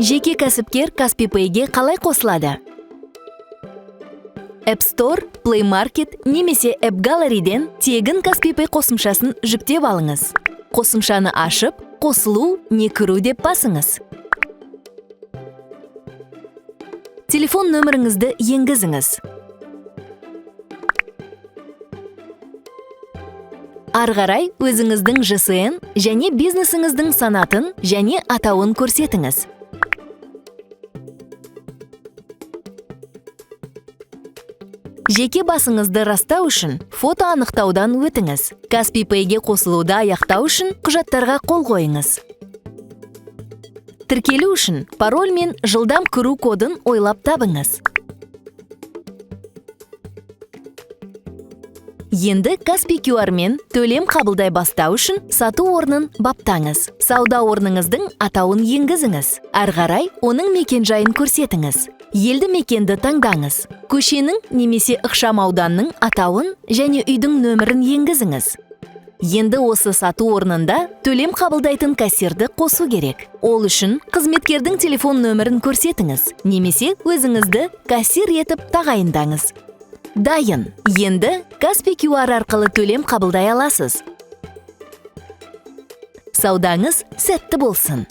Жеке кәсіпкер Kaspi Pay'ге қалай қосылады? App Store, Play Market немесе App Gallery'ден тегін Kaspi Pay қосымшасын жүктеп алыңыз. Қосымшаны ашып, қосылу не кіру деп басыңыз. Телефон нөміріңізді енгізіңіз. Ары қарай өзіңіздің ЖСН және бизнесіңіздің санатын және атауын көрсетіңіз. Жеке басыңызды растау үшін фото анықтаудан өтіңіз. Kaspi Pay'ге қосылуды аяқтау үшін құжаттарға қол қойыңыз. Тіркелу үшін пароль мен жылдам кіру кодын ойлап табыңыз. Енді Kaspi QR-мен төлем қабылдай бастау үшін сату орнын баптаңыз. Сауда орныңыздың атауын енгізіңіз. Ары қарай оның мекенжайын көрсетіңіз. Елді мекенді таңдаңыз. Көшенің немесе ықшам ауданның атауын және үйдің нөмірін енгізіңіз. Енді осы сату орнында төлем қабылдайтын кассирді қосу керек. Ол үшін қызметкердің телефон нөмірін көрсетіңіз немесе өзіңізді кассир етіп тағайындаңыз. Дайын. Енді Kaspi QR арқылы төлем қабылдай аласыз. Саудаңыз сәтті болсын.